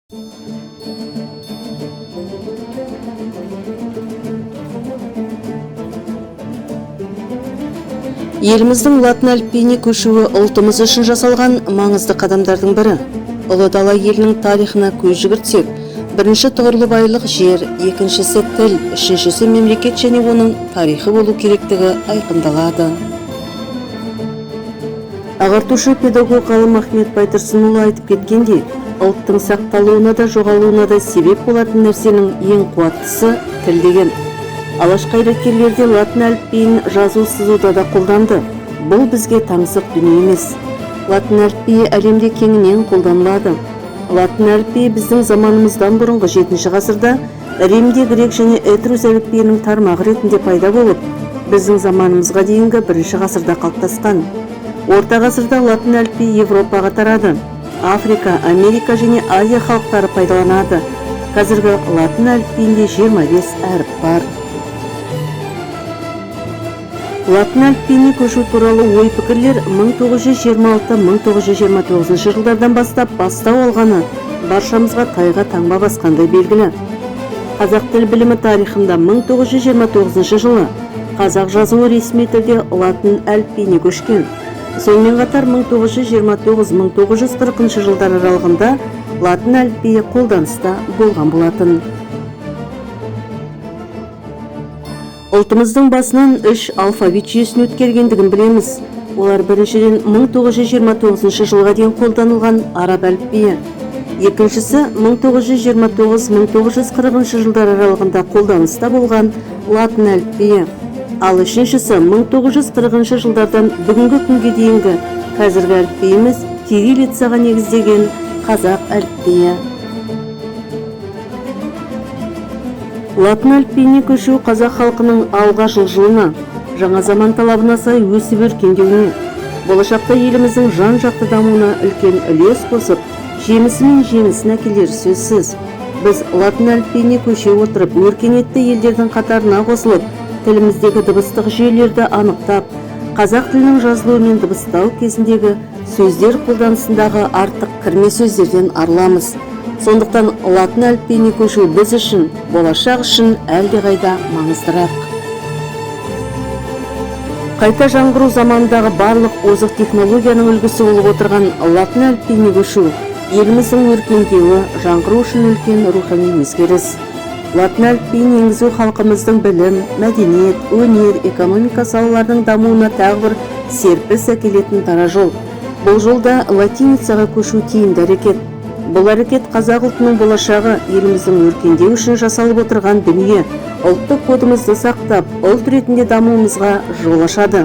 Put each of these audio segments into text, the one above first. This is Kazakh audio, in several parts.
Еліміздің латын әліпбиіне көшуі ұлтымыз үшін жасалған маңызды қадамдардың бірі. Ұлы дала елінің тарихына көз жүгіртсек, бірінші тұғырлы байлық жер, екіншісі тіл, үшіншісі мемлекет және оның тарихы болу керектігі айқындалады. Ағартушы педагог ғалым Ахмет Байтұрсынұлы айтып кеткендей, ұлттың сақталуына да жоғалуына да себеп болатын нәрсенің ең қуаттысы тіл деген. Алаш қайраткерлері де латын әліпбиін жазу сызуда да қолданды. Бұл бізге таңсық дүние емес. Латын әліпбиі әлемде кеңінен қолданылады. Латын әліпбиі біздің заманымыздан бұрынғы 7 ғасырда Римде грек және этрус әліпбиінің тармағы ретінде пайда болып, біздің заманымызға дейінгі 1 ғасырда қалыптасқан. Орта ғасырда латын әліпбиі Европаға тарады. Африка, Америка және Азия халықтары пайдаланады. Қазіргі латын әліпбиінде 25 әріп бар. Латын әліпбиіне көшу туралы ой-пікірлер 1926-1929 жылдардан бастап бастау алғаны баршамызға тайға таңба басқандай белгілі. Қазақ тіл білімі тарихында 1929 жылы қазақ жазуы ресми түрде латын әліпбиіне көшкен. Сонымен қатар 1929-1940 жылдар аралығында латын әліпбиі қолданыста болған болатын. Ұлтымыздың басынан 3 алфавит жүйесін өткергендігін білеміз. Олар біріншіден 1929 жылға дейін қолданылған араб әліпбиі, екіншісі 1929-1940 жылдар аралығында қолданыста болған латын әліпбиі, ал үшіншісі 1940 жылдардан бүгінгі күнге дейінгі қазіргі әліпбиіміз кириллицаға негіздеген қазақ әліпбиі. Латын әліпбиіне көшу қазақ халқының алға жылжуына, жаңа заман талабына сай өсіп өркендеуіне, болашақта еліміздің жан-жақты дамуына үлкен үлес қосып, жемісі мен жеңісін әкелері сөзсіз. Біз латын әліпбиіне көше отырып, өркениетті елдердің қатарына қосылып, тіліміздегі дыбыстық жүйелерді анықтап, қазақ тілінің жазылуы мен дыбыстау кезіндегі сөздер қолданысындағы артық кірме сөздерден арыламыз. Сондықтан латын әліпбиіне көшу біз үшін, болашақ үшін әлдеқайда маңыздырақ. Қайта жаңғыру заманындағы барлық озық технологияның үлгісі болып отырған латын әліпбиіне көшу еліміздің өркендеуі, жаңғыру үшін үлкен рухани өзгеріс. Латын әліпбиін енгізу халқымыздың білім, мәдениет, өнер, экономика салаларының дамуына тағы бір серпіліс әкелетін дара жол. Бұл жолда латиницаға көшу тиімді әрекет. Бұл әрекет қазақ ұлтының болашағы, еліміздің өркендеуі үшін жасалып отырған дүние, ұлттық кодымызды сақтап, ұлт ретінде дамуымызға жол ашады.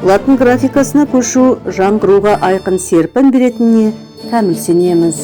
Латын графикасына көшу жаңғыруға айқын серпін беретініне кәміл сенеміз.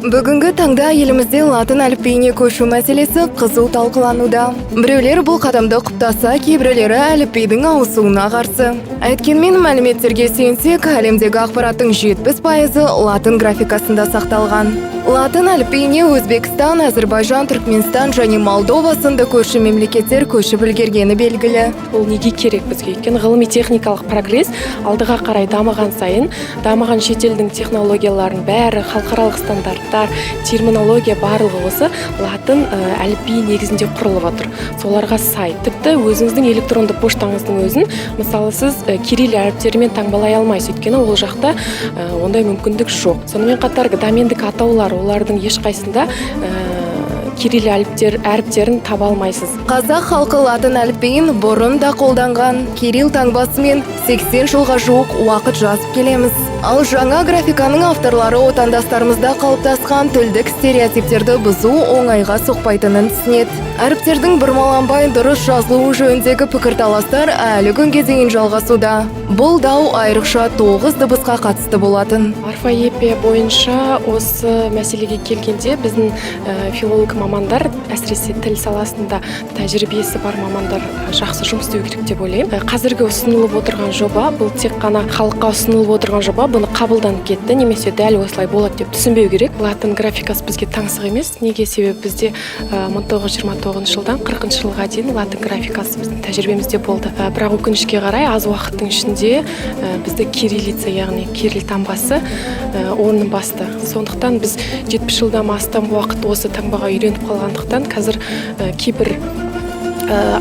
Бүгінгі таңда елімізде латын әліпбиіне көшу мәселесі қызу талқылануда. Біреулер бұл қадамды құптаса, кейбіреулері әліпбидің ауысуына қарсы. Әйткенмен мәліметтерге сүйенсек, әлемдегі ақпараттың 70% латын графикасында сақталған. Латын әліпбиіне Өзбекстан, Әзірбайжан, Түркменстан және Молдова сынды көрші мемлекеттер көшіп үлгергені белгілі. Ол неге керек бізге? Өйткені ғылыми-техникалық прогресс алдыға қарай дамыған сайын, дамыған шетелдің технологияларының бәрі, халықаралық стандарттар, терминология барлығы осы латын әліпбиі негізінде құрылып отыр. Соларға сай. Тіпті өзіңіздің электронды поштаңыздың өзін, мысалы, сіз кирилл әріптерімен таңбалай алмайсыз, өйткені ол жақта ондай мүмкіндік жоқ. Сонымен қатар домендік атаулар, олардың ешқайсысында кирилл әріптерін таба алмайсыз. Қазақ халқы латын әліпбиін бұрын да қолданған. Кирилл таңбасымен 80 жылға жуық уақыт жазып келеміз. Ал жаңа графиканың авторлары отандастарымызда қалыптасқан тілдік стереотиптерді бұзу оңайға соқпайтынын түсінеді. Әріптердің бұрмаланбай дұрыс жазылуы жөніндегі пікірталастар әлі күнге дейін жалғасуда. Бұл дау айрықша 9 дыбысқа қатысты болатын. Орфоэпия бойынша осы мәселеге келгенде біздің филолог мамандар, әсіресе тіл саласында тәжірибесі бар мамандар жақсы жұмыс істеу керек деп ойлаймын. Қазіргі ұсынылып отырған жоба, бұл тек қана халыққа ұсынылып отырған жоба, бұны қабылданып кетті немесе дәл осылай болады деп түсінбеу керек. Латын графикасы бізге таңсық емес. Неге? Себебі бізде 1929 жылдан 40 жылға дейін латын графикасы біздің тәжірибемізде болды. Бірақ өкінішке қарай, аз уақыттың ішінде бізді кириллица, яғни кирилл таңбасы орнын басты. Сондықтан біз 70 жылдан астам уақыт осы таңбаға үйреніп қалғандықтан, қазір кейбір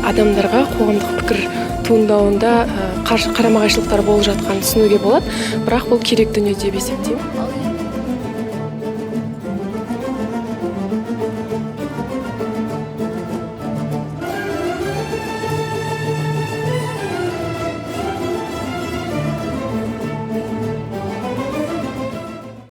адамдарға қоғамдық пікір туындауында қарама қайшылықтар болып жатқанын түсінуге болады, бірақ бұл керек дүние деп есептеймін.